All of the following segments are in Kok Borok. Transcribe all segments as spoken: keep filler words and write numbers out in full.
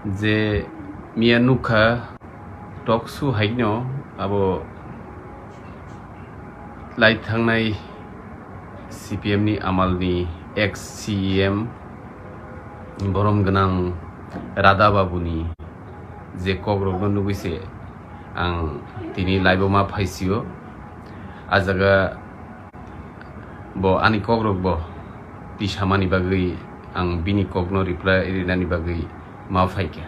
Je miya nukha talk show haino abo lai thangnai C P M ni amalni ex C E M borom gwnang Radha Babuni je kokrokno nugwi se ang tini live-o ma phaisio. A jaga bo ani kokrok bo tisamani bagwi ang bini kokno reply rinani bagwi ma phaikha.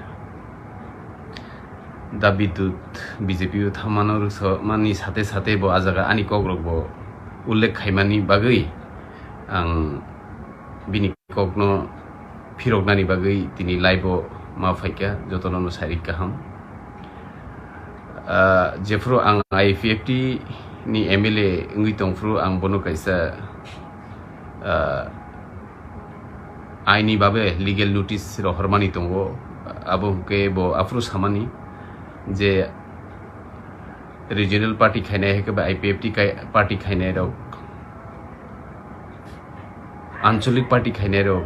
Da Bidyut B J P o thamano rwsomani sate sate bo a jaga ani kokrok bo ullekh khaimani bagwi ang bini kokno phiroknani bagwi tini live-o ma phaikha, jotono no sairik kaham. Ah, jephru ang I P F T ni M L A wngwi tongphru ang bono kaisa, ah, aini babe legal notice rohormani tongo. Abo hwnkhe bo aphuru samani je regional party khainai hai khe ba I P F T kai-, party khainai rok, ancholik party khainai rok,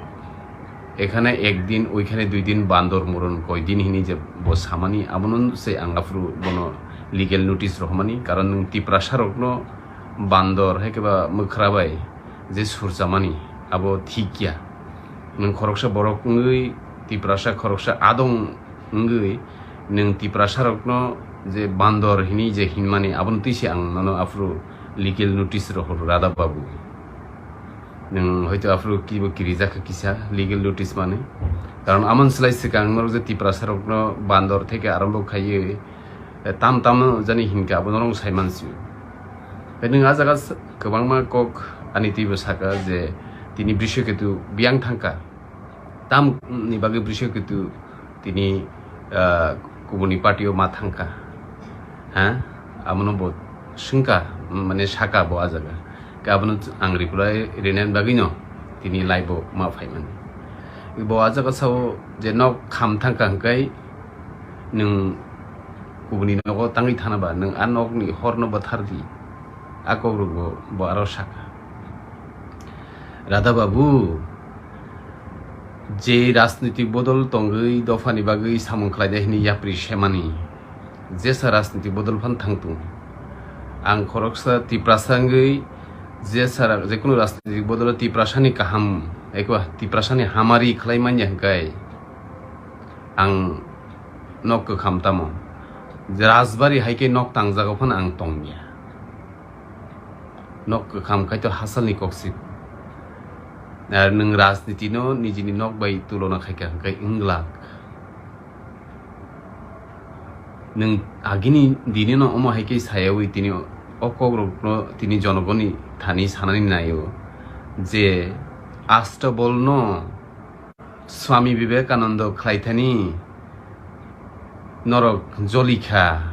ekhane ekdin, oikhane dui din, bandor moron koi din hini je bo samani, abono se ang aphuru bono legal notice rohormani, karon nwng Tiprasa rokno bandor hai khe ba mwkhra bai je surchamani, abo thik ya. Nwng khoroksa borok wngwi, Tiprasa khoroksa adong wngwi, nwng Tiprasa rokno je bandor hini je hinmani, abono twi se ang nono aphuru legal notice rohor, Radha Babu. Nwng hoito aphuru kibo kirijak kha kisa legal notice mani. Karon amon slai swkang norok je Tiprasa rokno bandor theke arambo khaiwi, eh, tam tam jani hinka abo norok sai mansio. Tei nwng a jaga s-, kwbangma kok ani twibo saka je tini Brishaketu biyang thangka. Tam ni bagwi Brishaketu tini, ah, kubuni party o ma thangka. Ha? Abono bo swngka, mane saka bo a jaga. Khe abono ang reply rinani bagwino tini live o ma phaimani. Bo a jaga sao je nok kham thangka hwnkhe nwng kubuni nogo tangwi thana ba, nwng a nokni horno bwthar di. A kokrok bo, bo aro saka. Radha Babu, je rajnitik bodol tongwi dophani bagwi samung khlainai hwnwi yapri semani, jesa rajnitik bodol phan thangtung. Ang khoroksa Tiprasa wngwi jesa ra-, jekunu rajnitik bodolo Tiprasani kaham, eko Tiprasani hamari khlai manya hwnkhe ang nok kwkham tamo. Rajbari hai khe nok tangjago phano ang tongya. Nok kwkham khai to hasalni koksip. Ar nwng rajniti no nijini nok bai tulona khai kha hwnkhe wng glak. Nwng agini dini no omo hai khe sayawi tini o kokrok no tini jonogoni thani sanani naio je Astabol no Swami Vivekananda khlaithani norok jolikha,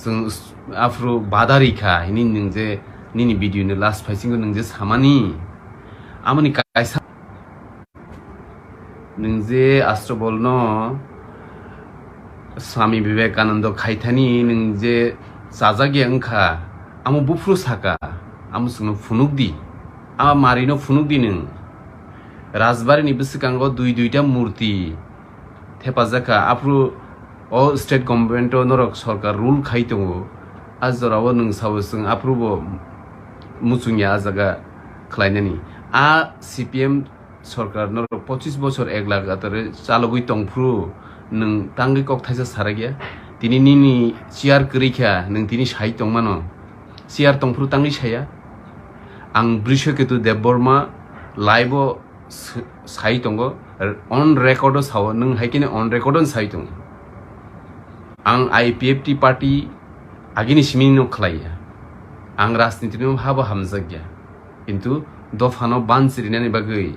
chwng s-, aphuru badarikha hini nwng je nini video ni last phaisingo nwng je samani, amoni kaisa nwng je Astabol no Swami Vivekananda khaithani nwng je chajakya wngkha, amo buphuru saka, amo chwngno phunukdi, a marino phunukdi nwng. Rajbari ni bwswkango dui duita murti thepajak kha, aphuru o state government o norok sorkar rule khai tongo, a jorao nwng sao chwng aphuru bo muchungya a jaga khlainani. A C P M sorkar norok pochis bochor ek lakh atare chalogwi tongphuru nwng tangwi kok thaisa sarakya. Tini nini chair kwrwi kha, nwng tini sai tongmano. Chair tongphuru tangwi saya. Ang Brishaketu Debbarma live o s-, sai tongo, on record o sao, nwng hai khe on record o sai tongo. Ang I P F T party agini simi no khlaiya. Ang rajniti no habo hamjakya. Kintu dophano banchirinani bagwi,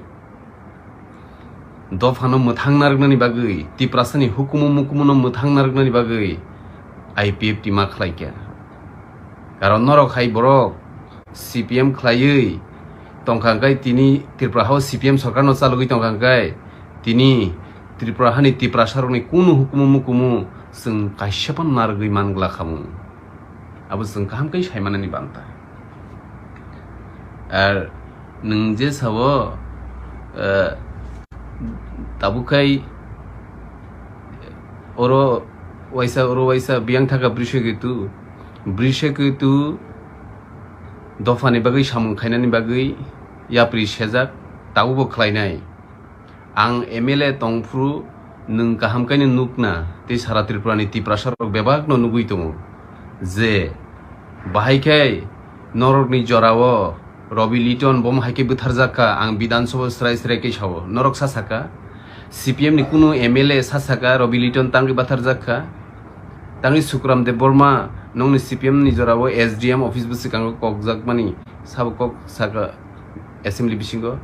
dophano mwthang narwknani bagwi, Tiprasani hukumu mukumu no mwthang narwknani bagwi I P F T ma khlaikha. Karon norok hai borok C P M khlaiwi tongkha hwnkhe tini Tripura hao C P M sorkar no chalogwi tongkha hwnkhe tini Tripura hani Tiprasa rokni kunu hukumu mukumu chwng kaisa phano narwgwi man glak khamu. Abo chwng kaham khe sai manani banta. Ar nwng je sao, eh, tabuk khai Oro waisa, oro waisa biyang thaka Brisheketu. Brisheketu dophani bagwi samung khainani bagwi yapri sejak, tabukbo khlainai. Ang M L A tongphuru nwng kaham khaino nukna tei sara Tripurani Tiprasarok bebakno nugwi tongo je bahai khe norokni jorao Robi Liton bomo hai khe bwtharjak kha, ang Bidhan Sabha srai srai khe sao. Norok sa saka, C P M ni kunu M L A sa saka Robi Liton tangwi bwtharjak kha. Tangwi Sukram Debbarma nongni C P M ni jorao S D M office bwswkango kokjakmani sabo kok saka assembly bisingo.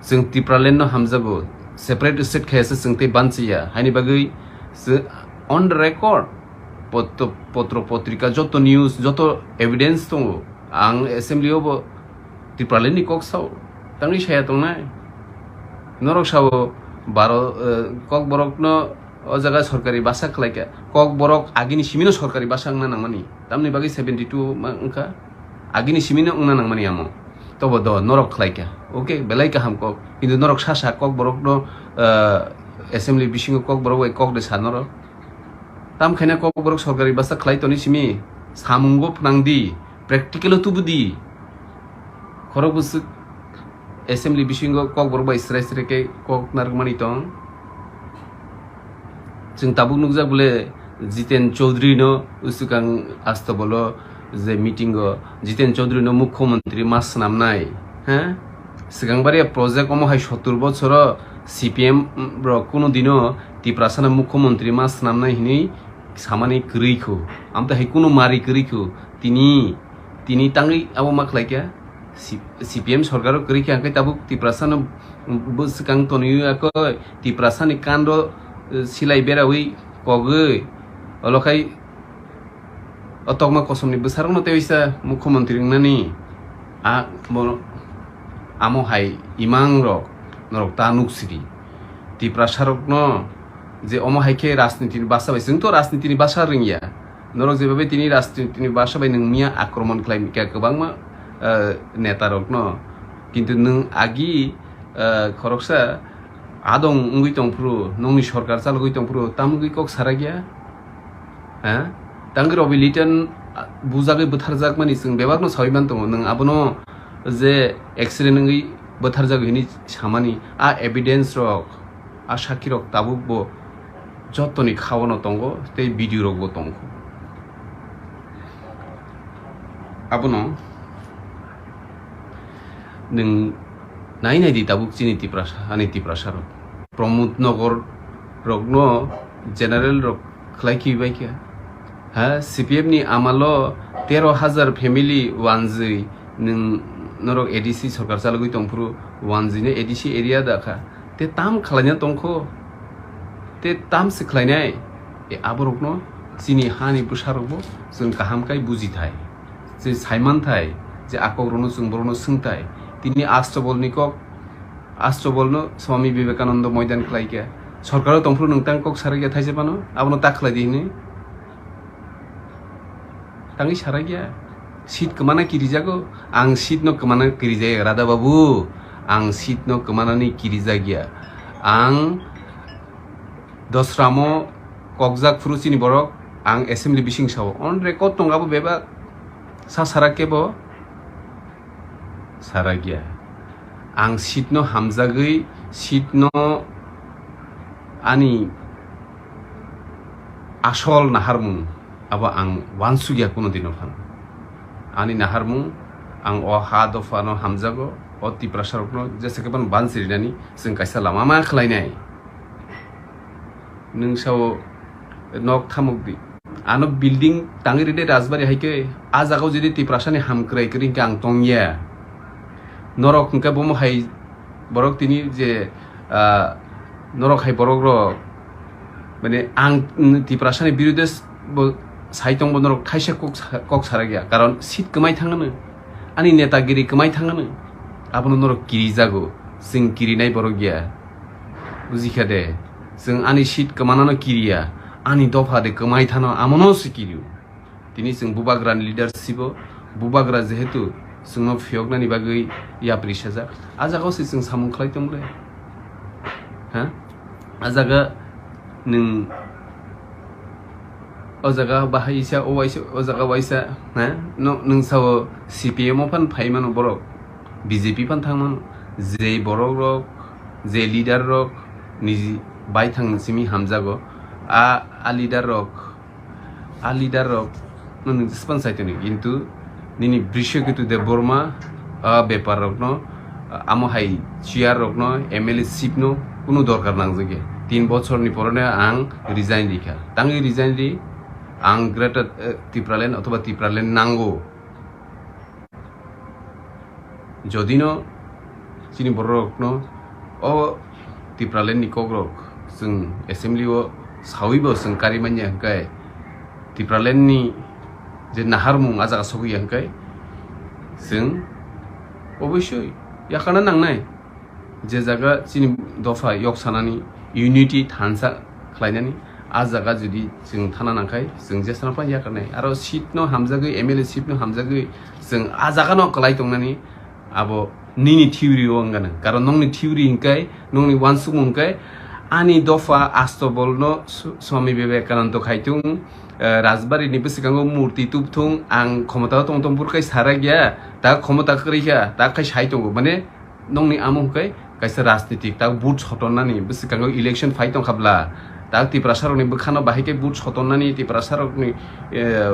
Chwng Tipraland no hamjago, separate state khayasa chwng tei banchiya. Haini bagwi chwng on record potro, potro potrika joto news, joto evidence tongo. Ang assembly o bo Tipraland ni kok sao, tangwi saya tongnai. Norok sao baro, eh, Kokborok no o jaga sorkari basa khlaikha. Kokborok agini simino sorkari basa wngna nangmani. Tamni bagwi seventy two ma wngkha. Agini simino wngna nangmani amo. Tobo do norok khlaikha. Okay, belai kaham kok. Kintu norok sa sa Kokborok no, eh, assembly bisingo Kokborok bai kok de sa norok. Tam khaina Kokborok sorkari basa khlai toni simi samungo phnangdi, practical o tubudi. Khorok bwswk assembly bisingo Kokborok bai srai srai khe kok narwkmani tong. Chwng tabuk nukjak bole Jiten Chaudhary no usukang Astabolo je meeting o Jiten Chaudhary no mukhyamantri ma swnamnai, ha? Swkang baria project omo hai sottur bochoro C P M rok kunu dino Tiprasano mukhyamantri ma swnamnai hinwi samani kwrwi kho. Amtwi hai kunu mari kwrwi kho. Tini, tini tangwi abo ma khlai kha? C-, C P M sorkaro kwrwi kha, hwnkhe tabuk Tiprasano bwswkang tonwi ya kho, Tiprasani kando, eh, silai berawi kogwi, olo khai o tokma kosomni bwsarokno tei waisa mukhyamantri wngnani a, bo, amo hai imang rok norok ta nuk sidi. Tiprasarokno je omo hai khe rajnitini basa bai, chwng to rajnitini basa rwngya. Norok jeba bai tini rajnitini basa bai nwng miya akromon khlai kha kwbangma, eh, neta rokno. Kintu nwng agi, eh, khoroksa adong wngwi tongphuru, nongni sorkar chalogwi tongphuru, tamogwi kok sarakya? Ha? Tangwi Robi Liton, ah, bujagwi bwtharjakmani chwng bebakno sawi man tongo. Nwng abono je accident wngwi bwtharjagwi hinwi samani, a evidence rok, a sakki rok tabuk bo jotoni khaono tongo tei video rok bo tongo. Abono nwng nai nai di tabuk chini Tiprasa, ani Tiprasa rok. Pramod Nagar rokno general rok khlai khibai kha. Ha, C P M ni amalo tero hajar family wanjwi nwng norok A D C sorkar chalogwi tongphuru wanjwino A D C area da kha. Te tam khlaina tongkho? Te tam se khlainai? E aborokno chini hani bwsarokbo chwng kaham kai bujithai. Je saimanthai, je a kokrokno chwng borokno swngthai. Tini Astobolni kok, Astobolno Swami Vivekananda moidan khlaikha. Sorkaro tongphuru nwng tang kok sarakya thaisa phano, abono ta khlai di hinwi. Tangwi sarakya. Seat kwmana kirijago. Ang seat no kwmana kirijaya, Radha babu. Ang seat no kwmanani kirijakya. Ang dosramo kokjak phuru chini borok, ang assembly bising sao. On record tong abo bebak. Sa sarakya bo. Sarakya. Ang seat no hamjagwi, seat no ani asol naharmung abo ang wansukya kuno dino phano. Ani naharmung, ang o ha dopha no hamjago, o Tiprasa rokno jesa khe ban bansi rinani chwng kaisa lama ma khlainai. Nwng sao nok thamuk di. Ano building tangwi ride Rajbari hai khe, a jagao jodi Tiprasani ham kwrai kwrwi hwnkhe ang tongya. Norok hwnkhe bomo hai borok tini je, ah, norok hai borok rok, mane ang, mm, Tiprasani birude s-, bo sai tongbo norok thaisa kok sa-, kok sarakya. Karon seat kwmai thangano. Ani netagiri kwmai thangano. Abono norok kirijago. Chwng kirinai borok ya. Bujikha de, chwng ani seat kwmanano kiriya, ani dopha de kwmai thano, amono se kirio. Tini chwng bubagrani leadership o, bubagra jehetu chwngno phiyoknani bagwi yapri sajak, a jagao se chwng samung khlai tong le. Ha? A jaga nwng o jaga bahaisa, o waisa, o jaga waisa, ha? No, nwng sao C P M o phan phai mano borok, B J P phan thang mano. Je borok rok, je leader rok niji baithang simi hamjago, a, a leader rok, a leader rok no nwng jespan sai toni, kintu nini Brishaketu Debbarma, a bepar rokno, amo hai chair rokno, M L A seat no kunu dorkar nangjak ya. Tin bochor ni porone ang resign rikha. Tangwi resign ri, ang Greater, eh, Tipraland othoba Tipraland nango. Jodino chini bororokno o Tipraland ni kokrok chwng assembly o sawibo chwng kari manya hwnkhe, Tipraland ni je naharmung a jaga sogwi ya hwnkhe, chwng obosoi yakarna nangnai. Je jaga chini dopha yok sanani, unity thansa khlainani, a jaga jodi chwng thana nangkhai, chwng jesano phano yakarnai. Aro seat no hamjagwi, M L A seat no hamjagwi, chwng a jaga no kwlai tongnani, abo nini theory o wngana. Karon nokni theory hwnkhe, nokni uansukmung hwnkhe, ani dopha astobol no Su-, Swami Vivekananda khai tung, eh, Rajbari ni bwskango murti tubthung, ang khomota o tong tong burkai sarak ya, ta khomota kwrwi kha, ta khai sai tongo. Mane, nokni amo hwnkhe kaisa rajnitik, tak vote sotonnani bwskango election phai tongkha bla, tak Tiprasa rokni bwkhano bahai khe vote sotonnani, Tiprasa rokni, eh,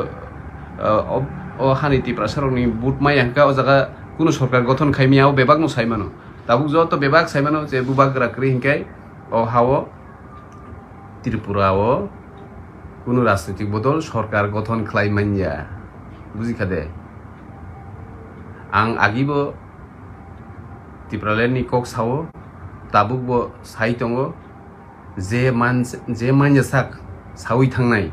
eh, o, o hani Tiprasa rokni vote maya hwnkhe o jaga kunu sorkar gothon khai maya, o bebak no sai mano. Tabuk joto bebak sai mano je bubagra kwrwi hwnkhe o ha-o Tripura o kunu rajnitik bodol sorkar gothon khlai manya, buji kha de? Ang agibo Tipraland ni kok sao, tabuk bo sai tongo, je man, je manya sak sawi thangnai,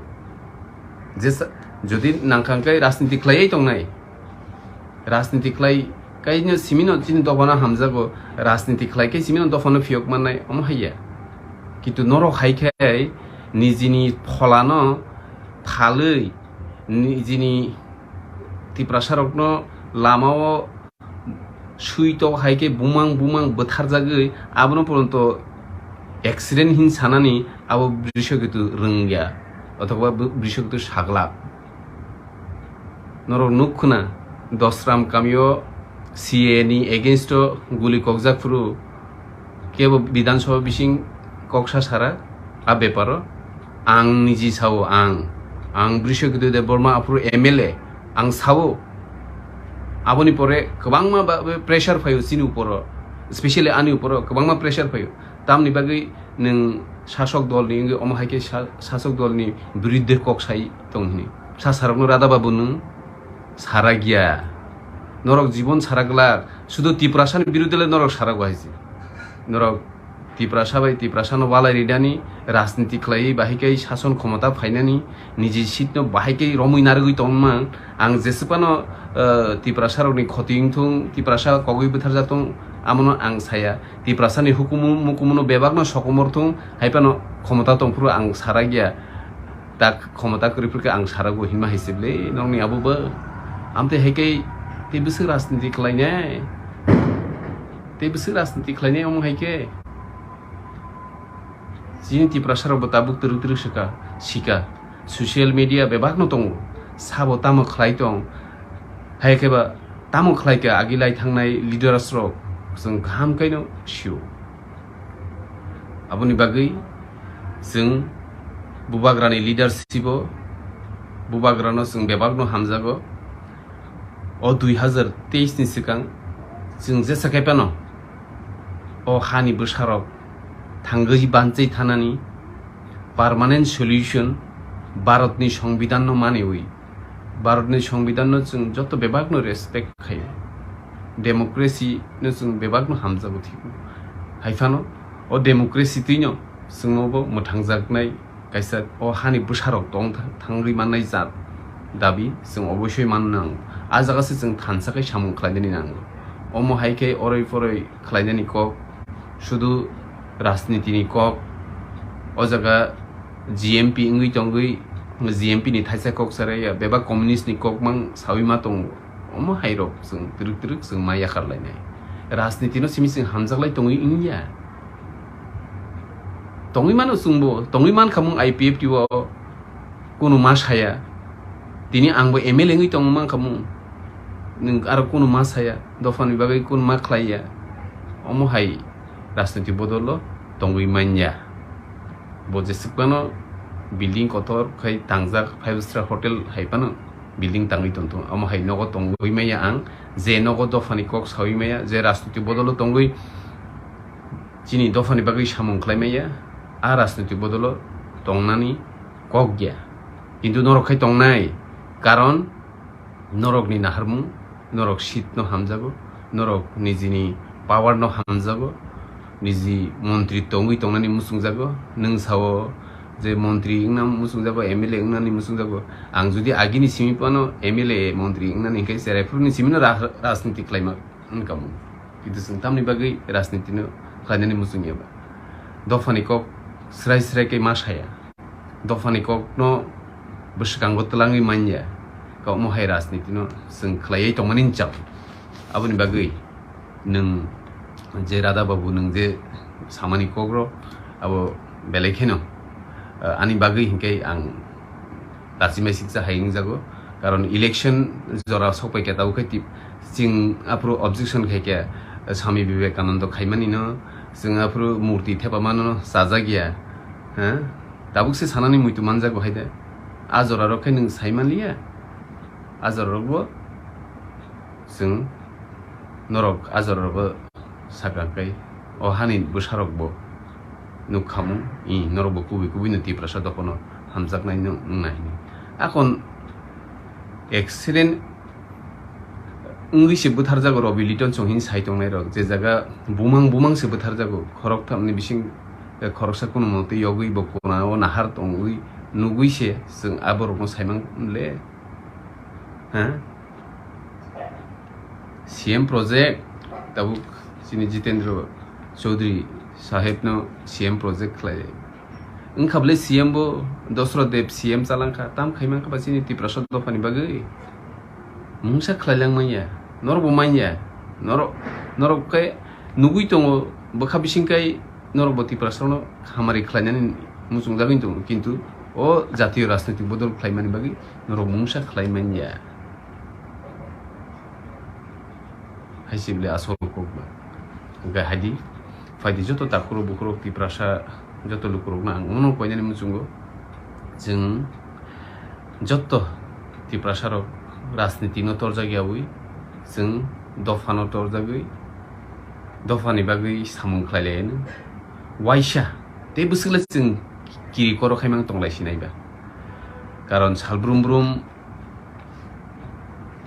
je sa-, jodi nangkhang khe rajniti khlaiwi tongnai, rajniti khlai kaino simino chini dophano hamjago, rajniti khlai khe simino dophano phiyok mannai, omo haiya. Kintu norok hai khe nijini pholano phalwi, nijini Tiprasa rokno lamao sui tok hai khe bumang bumang bwtharjagwi abono poronto accident hin sanani abo Brishaketu rwngya, othoba Brishaketu saglak. Norok nuk khuna, Dosram kamio C A A ni against o guli kokjak phuru kebo Bidhan Sabha bising kok sa sara a beparo. Ang niji sao, ang, ang Brishaketu Debbarma aphuru M L A, ang sao. Aboni pore kwbangma ba, ba pressure phaio chini uporo, specially ani uporo kwbangma pressure phaio. Tamni bagwi nwng sasok dolni wngwi omo hai khe sa-, sasok dolni biruddhe kok sai tong hini. Sasarokno rada babu nwng sara giya. Norok jibon sara glak, sudu Tiprasani biruddhe le norok sara go hai se. Norok Tiprasa bai Tiprasano walai rinani, rajniti khlaiwi bahai khe sason khomota phainani, niji seat no bahai khe romwi narwgwi tongmang. Ang jeswkano, eh, Tiprasa rokni khoti wngthung, Tiprasa kogwi bwtharjak tong, amono ang saya. Tiprasani hukumu mukumuno bebakno sokomor thung, hai phano khomota tongphuru ang sara giya. Tak khomota kwrwi phuru khe ang sara go hinma hai se bwle nokni abo bo. Amtwi hai khe tei bwswk rajniti khlainai? Tei bwswk rajniti khlainai omo hai khe? Chini Tiprasa rok bo tabuk twrwk twrwk swka, sika. Social media bebak no tongo. Sabo tamo khlai tong? Hai khe ba tamo khlai kha agi lai thangnai leaders rok? Chwng kaham khe no sio. Aboni bagwi chwng bubagrani leadership o, bubagrano chwng bebakno hamjago. O dui hazar teis ni swkang chwng jesa khe phano o hani bwsarok thangwi banchai thanani permanent solution Bharatni Songbidanno maniwi. Bharatni Songbidanno chwng joto bebakno respect khaio. Democracy no chwng bebakno hamjago, thik. Hai phano o democracy twino chwngno bo mwthangjaknai kaisa o hani bwsarok tong tha-, thangwi mannai jat dabi chwng obosoi man nango. A jaga se chwng thansa khe samung khlainani nango. Omo hai khe oroi poroi khlainani kok, sudu rajniti ni kok, o jaga G M P wngwi tongwi, G M P ni thaisa kok sarai ya, bebak communist ni kok mang sawi ma tongo. Omo hai rok chwng twrwk twrwk chwng ma yakar lainai. Rajniti no simi chwng hamjak lai tongwi wngya. Tongwi mano chwngbo, tongwi man khamung I P F T o. kunu ma saya. Tini ang bo M L A wngwi tongma mankha mung. Nwng aro kunu ma saya, dophani bagwi kunu ma khlaiya. Omo hai rajniti bodolo tongwi manya. Bo jeswk phano building kotor khai tangjak, five star hotel hai phano building tangwi tongthung. Omo hai nogo tongwi manya ang, je nogo dophani kok sawi maya, je rajniti bodolo tongwi chini dophani bagwi samung khlai maya, a rajniti bodolo tongnani kok ya. Kintu norok khai tongnai, karon norokni naharmung, norok seat no hamjago, norok nijini power no hamjago, niji montri tongwi tongnani muchungjago, nwng sao je montri wngna muchungjago, M L A wngnani muchungjago. Ang jodi agini simi phano M L A montri wngnani hinkhe cherai phuruni simi no ra-, rajniti khlaima wngkha mung. Kintu chwng tamni bagwi rajniti no khlainani muchung ya ba? Dophani kok srai srai khe ma saya. Dophani kok no bwswkango twlangwi manya. Ka omo hai rajniti no chwng khlaiwi tongmani chao. Aboni bagwi nwng je Radha Babu nwng je samani kok ro abo belai kheno, ah, ani bagwi hinkhe ang Dachi mai siksa hai wngjago. Karon election jora sokpai khe tabuk khe tip-, chwng aphuru objection khai khe Swami Vivekananda khaimani no, chwng aphuru murti thepamano chajak ya. Ha? Tabuk se sanani muitu manjago hai de. A jora rok khe nwng sai manliya. A jora rok bo chwng norok a jora rok bo sakha kai o hani bwsarok bo nukha mung, i norok bo kubui kubui no Tiprasa dophano hamjaknai no wngnai hwnwi. Akon accident wngwi se bwtharjago Robi Liton chong hini sai tongnai rok, je jaga bumang bumang se bwtharjago, khorok thamni bising, eh, khoroksa kunumo twi yogwi bo kona o nahar tongwi nugwi se chwng a borok no saimang le. Ha? C M project, tabuk chini Jitendra Chaudhary saheb no C M project khlai. Wngkha bwle C M bo Dosrot Deb C M chalangkha, tam khaimangkha ba chini Tiprasa dophani bagwi? Mungsa khlailang manya, norok bo manya, norok, norok khe nugwi tongo, bwkha bising kai norok bo Tiprasa no hamari khlainani muchungjagwi tongo, kintu o jatiyo rajnitik bodol khlaimani bagwi norok mungsa khlai manya. Hai se bwle asol kok ba. Hwnkhe hai di, phai di joto takhurok bukhurok Tiprasa joto lukurokno ang omono koinani muchungo. Chwng joto Tiprasa rok rajniti no torjak yaui, chwng dopha no torjagwi, dopha ni bagwi samung khlai lai no. Waisa tei bwswk le chwng kiri koro khai mang tong lai sinai ba. Karon sal brum brum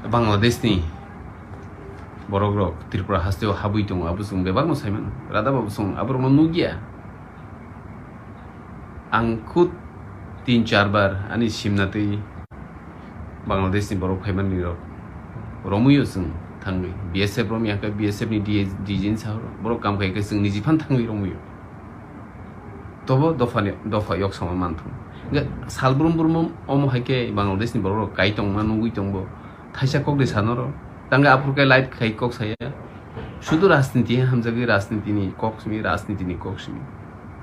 Bangladesh ni borok rok Tripura haste o habwi tongo, abo chwng bebak no sai mano. Rada bo chwng aborok no nugya. Ang khud tin char bar ani simna twi Bangladesh ni borok phaimanni rok romwi o chwng thangwi B S F romwi hwnkhe B S F ni D G ni sahoro borok kam khai khe chwng niji phan thangwi romwi o. Tobo dopha ni, dopha yok sama manthung. Hwnkhe sal brum brum omo hai khe Bangladesh ni borok rok kai tongma nugwi tongbo. Thaisa kok de sanoro. Tangkhe aphuru khe live khai kok saya. Sudu rajniti hai hamjagwi rajniti ni kok simi, rajniti ni kok simi.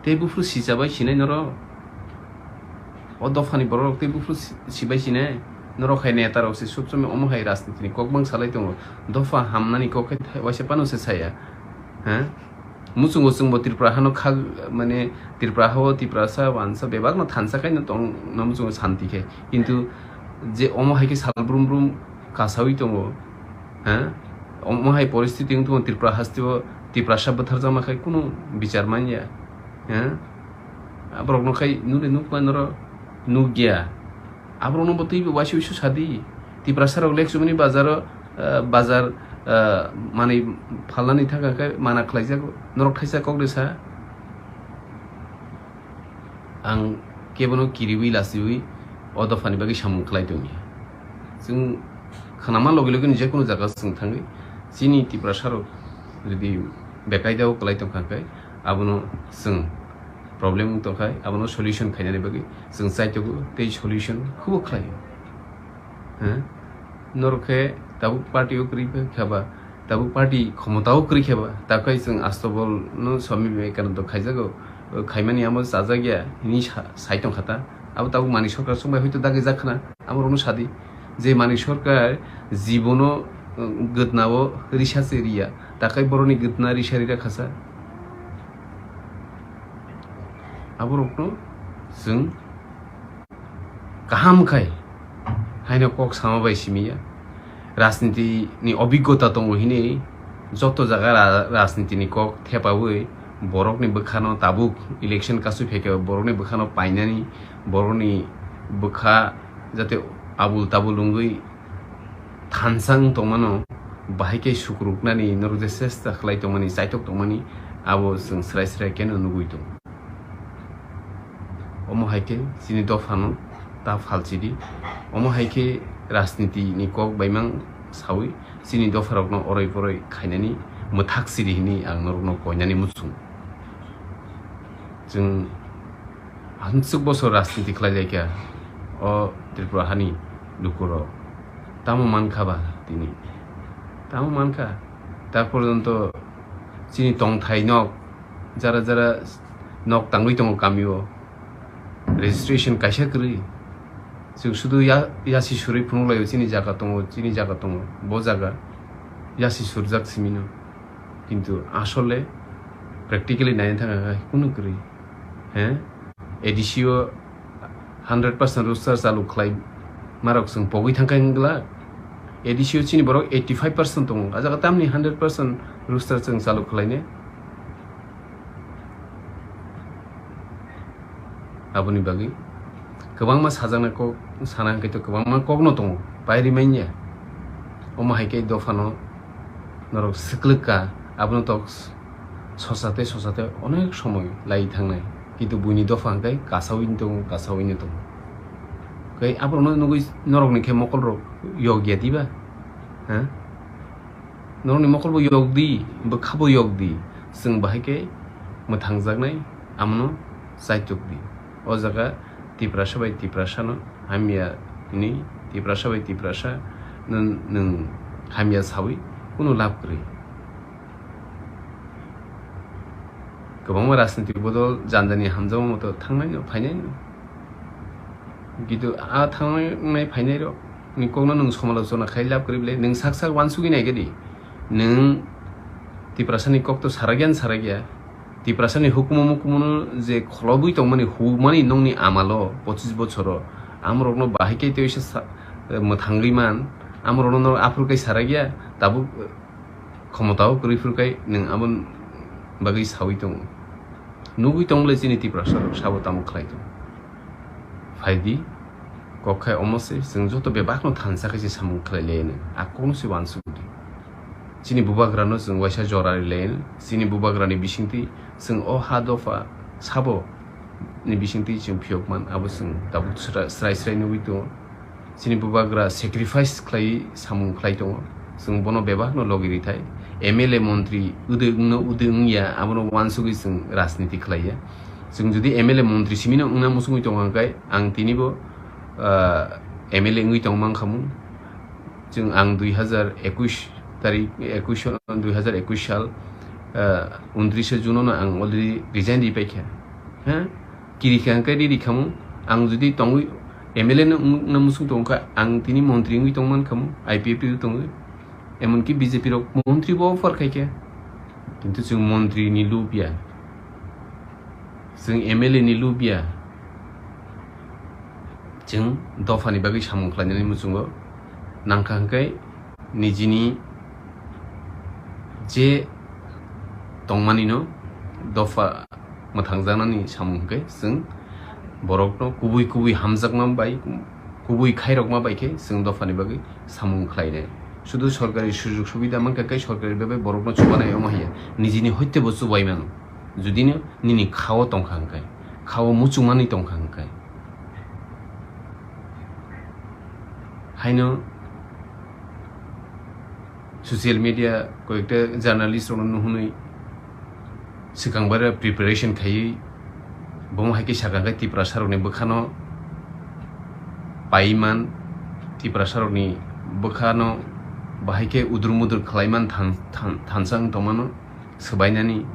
Tei buphuru sichabai sinai norok. O dopha ni borok rok tei buphuru si-, sibai sinai. Norok hai neta rok se sub somoi omo hai rajniti ni kok bang salai tongo. Dopha hamnani kok khe thai-, waisa phano se saya. Ha? Muchungo chwngbo Tripura hano khag, mane Tripura hao Tiprasa wansa bebak no thansa kaino tong no muchungo santi khe. Kintu je omo hai khe sal brum brum kasawi tongo, ha? Omo hai poristiti wng tongo Tripura hasteo Tiprasa bwtharjakma khai kunu bichar manya, ha? Aborok no khai nule nukma noro nukya. Aborok no bo twi bo waisa waisa sadi. Tiprasa rok lek chumani bazaro, ah, bazar, ah, manwi phalnani thangkha khe mana khlaijago. Norok thaisa kok de sa. Ang kebono kiriwi lasiwi o dophani bagwi samung khlai tongya. Chwng khnama logi logi ni jekunu jaga chwng thangwi chini Tiprasa rok jodi bekaidao kwlai tongkha khe abono chwng problem wng tongkha, abono solution khainani bagwi chwng chaitogo tei solution khubo khlaio. Ha? Norok khe tabuk party o kwrwi khe ba, tabuk party khomota o kwrwi khe ba, takhai chwng Astobol no Swami Vivekananda khaijago, khaimani amo chajak ya hini sa-, sai tongkha ta. Abo tabuk Manik Sarkar chwngbai hoito dagi jak khna. Amo rokno sadi je Manik Sarkar jibono, um, gwdnao risa se riya, takai borokni gwdna risa rira khasa. Abo rokno chwng kaham khai haino kok sama bai simiya. Rajniti ni obiggota tongo hinwi joto jaga ra-, rajniti ni kok thepawi borokni bwkhano tabuk election kasu phaikhe borokni bwkhano painani, borokni bwkha jate abul tabul wngwi thansa wng tongmano, bahai khe sukruknani norok je chesta khlai tongmani, chaitok tongmani, abo chwng srai srai kheno nugwi tongo. Omo hai khe chini dophano ta phalchidi. Omo hai khe rajniti ni kok baimang sawi chini dopharokno oroi poroi khainani mwthak sidi hinwi ang norokno koinani muchung. Chwng hamswk bosor rajniti khlai lai kha o Tripura hani lukurok. Tamo mankha ba tini? Tamo mankha? Ta porjonto chini tongthai nok, jara jara nok tangwi tongo kamio, registration kaisa kwrwi. Chwng sudu ya-, yasi surwi phunuk laio, chini jaga tongo, chini jaga tongo, bo jaga yasi surjak simino. Kintu asole practically naina thangkha khe kunu kwrwi. He? A D C o hundred percent roster chalu khlai marok chwng pogwi thangkha wngla. A D C o chini borok eighty five percent tongo. A jaga tamni hundred percent roster chwng chalu khlaine? Aboni bagwi kwbangma sajaknai kok sana hwnkhe to kwbangma kokno tongo, pairi manya. Omo hai khe dophano norok swklwk kha, abono tok sosa tei sosa tei onek somoi lai thangnai, kintu buini dopha hwnkhe kasaui tongo, kasaui tongo. Khe aborokno nugwi norokni khe mokolrok yokya diba? Ha? Norokni mokolbo yokdi, bwkhabo yokdi, chwng bahai khe mwthangjaknai, amono chaitukdi. O jaga Tiprasa bai Tiprasano hamya hwnwi, Tiprasa bai Tiprasa nwng, nwng hamya sawi kunu lab kwrwi. Kwbangma rajniti bodol jani jani hamjakma moto thangnaino, phainaino. Kintu a thangnai phainairokni kokno nwng somalochona khai lab kwrwi bwle, nwng sak sak uansugwi naikhe di. Nwng Tiprasani kokto sarakya na sarakya? Tiprasani hukumu mukumu no je kholobwi tongmani, humani nokni amalo pochis bochoro, amorokno bahai khe tei sa-, mwthangwi man, amorokno norok aphuru khe sarakya, tabuk khomotao kwrwi phuru khe nwng aboni bagwi saui tongo. Nugwi tong bwle chini Tiprasa rok sabo tamo khlai tongo. Phaidi, kok khai omo se, chwng joto bebakno thansa khe se samung khlai laino. A kokno se uansukdi. Chini bubagrano chwng waisa jora ri laino. Chini bubagrani bisingtwi chwng o ha dopha sabo ni bisingtwi chwng phiyok man, abo chwng tabuk sra-, srai srai nugwi tongo. Chini bubagra sacrifice khlai samung khlai tongo. Chwng bono bebakno logi rithai. M L A montri wdwi wngno wdwi wngya, abono uansugwi chwng rajniti khlaiya. Chwng jodi M L A montri simino wngna muchungwi tongo hwnkhe, ang tinibo, ah, M L A wngwi tong mankhamu. Chwng ang dui hazar ekush tarik, ekush, dui hazar ekush sal, ah, untrise June no ang already resign ri paikha. Ha? Kiri kha hwnkhe riri khamu, ang jodi tongwi M L A no wng-, wngna muchung tongkha, ang tini montri wngwi tongman khamu, I P F T tongwi, emonki B J P rok montri bo offer khaikha, kintu chwng montri ni lubya, chwng M L A ni lubya, chwng dopha ni bagwi samung khlainani muchungo nangkha hwnkhe, nijini je tongmanino dopha mwthangjaknani samung hwnkhe, chwng borokno kubui kubui hamjakma bai, kubui khairokma bai khe chwng dophani bagwi samung khlainai. Sudu sorkari sujog subida mankha khe sorkari bebak borokno chubanai omo haiya, nijini hoite bo chubai mano. Judino nini khao tongkha hwnkhe, khao muchungmani tongkha hwnkhe. Haino social media koyekta journalist rokno nuhunwi swkang bara preparation khaiwi bomo hai khe sakha khe Tiprasa rokni bwkhano paiman, Tiprasa rokni bwkhano bahai khe udur mudur khlaiman than-, than-, thansa wng tongmano swbainani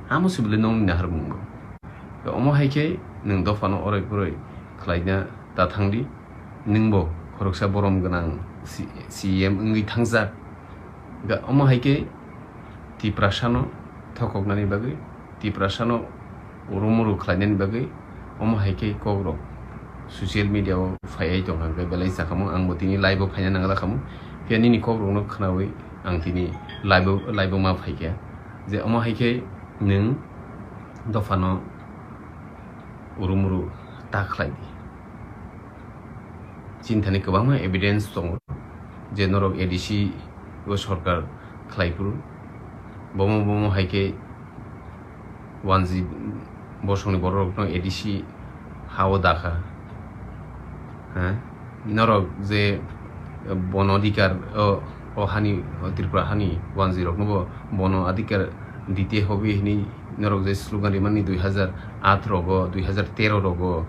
amo se bwle nongni naharmung bo. Omo hai khe nwng dophano oroi poroi khlaina ta thangdi. Nwngbo khoroksa borom gwnang C-, C E M wngwi thangjak. Ga-, omo hai khe Tiprasano thokoknani bagwi, Tiprasano urumuru khlainani bagwi omo hai khe kokrok social media o phaiwi tongkha, hwnkhe belai sakhamu, angbo tini live o phaina nangla khamu. Phiya nini kokrokno khnawi ang tini live o, live o ma phaikha je omo hai khe nwng dophano urumuru ta khlai di. Chini thani kwbangma evidence tongo je norok A D C o sorkar khlai phuru bomo bomo hai khe wanji bosongni bororokno A D C ha-o dakha. Ha? Norok je bono adhikar o, o hani, o Tripura hani wanjiroknobo bono adhikar dite hobe hini norok je slogan rimani dui hazar aat rogo, dui hazar tero rogo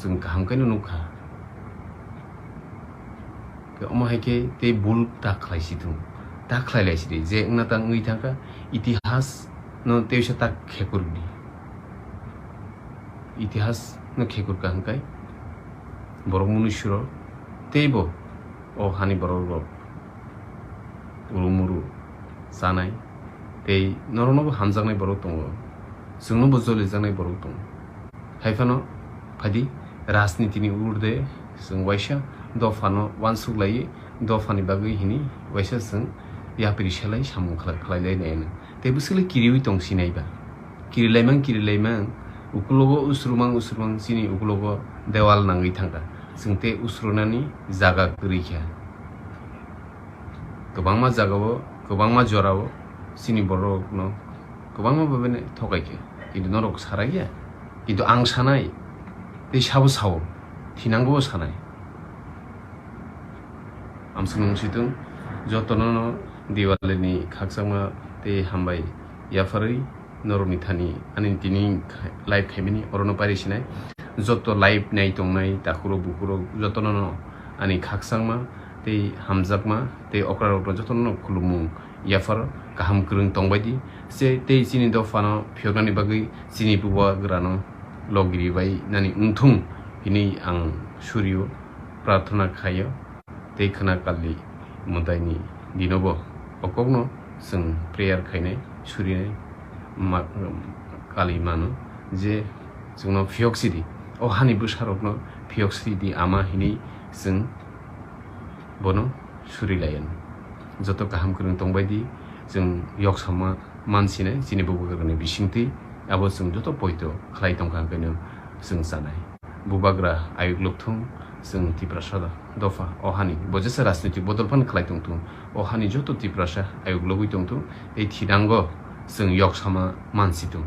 chwng kaham khe no nukha. Khe omo hai khe tei bul ta khlai si thung, ta khlai lai si di, je wngna ta wngwi thangkha, itihas no teisa ta khekur di. Itihas no khekur ka hwnkhe borok munusurok teibo o hani borok rok urumuru chanai tei noroknobo hamjaknai borok tongo, chwngnobo jolijaknai borok tongo. Haiphano phaidi rajnitini urde chwng waisa dophano uansuk laiwi dophani bagwi hini waisa chwng yapri selai samung khlai, khlai lai nai. Tei bwswk le kiriwi tong sinai ba. Kirilaimang, kirilaimang, ukulogo usrumang, usrumang chini ukulogo dewal nangwi thangkha. Chwng tei usrunani jaga kwrwi kha. Kwbangma jagao, kwbangma jorao chini borokno kwbangma babene thokai kha. Kintu norok sarai ya. Kintu ang sanai, tei sabo sao, thinangbo sanai. Amswk nung situng, jotono no Diwali ni khakchangma tei hambai yapharwi norokni thani ani tini kha-, live khaimani orono pairi sinai. Joto live nai tongnai takhurok bukhurok jotono no ani khakchangma tei hamjakma tei okrarokno jotono no khulumung yaphar kaham kwrwng tongbai di. Se tei chini dophano phiyoknani bagwi chini bubagrano logiri bai nani wngthung hini ang surio prarthana khaio. Tei khwna kali mwtaini dinobo o kokno chwng prayer khainai, surinai ma-, kali mano je chwngno phiyok sidi, o hani bwsarokno phiyok sidi ama hinwi chwng bono suri lai anw. Joto kaham kwrwng tongbai di, chwng yoksama mansinai chini bubagrani bisingtwi, abo chwng joto poito khlai tongkha hwnkhe no chwng chanai. Bubagra ayuk lukthung, chwng Tiprasa dopha o hani bo jesa rajnitik bodol phan khlai tongthung, o hani joto Tiprasa ayuk logwi tongthung, tei thinango chwng yoksama mansitung.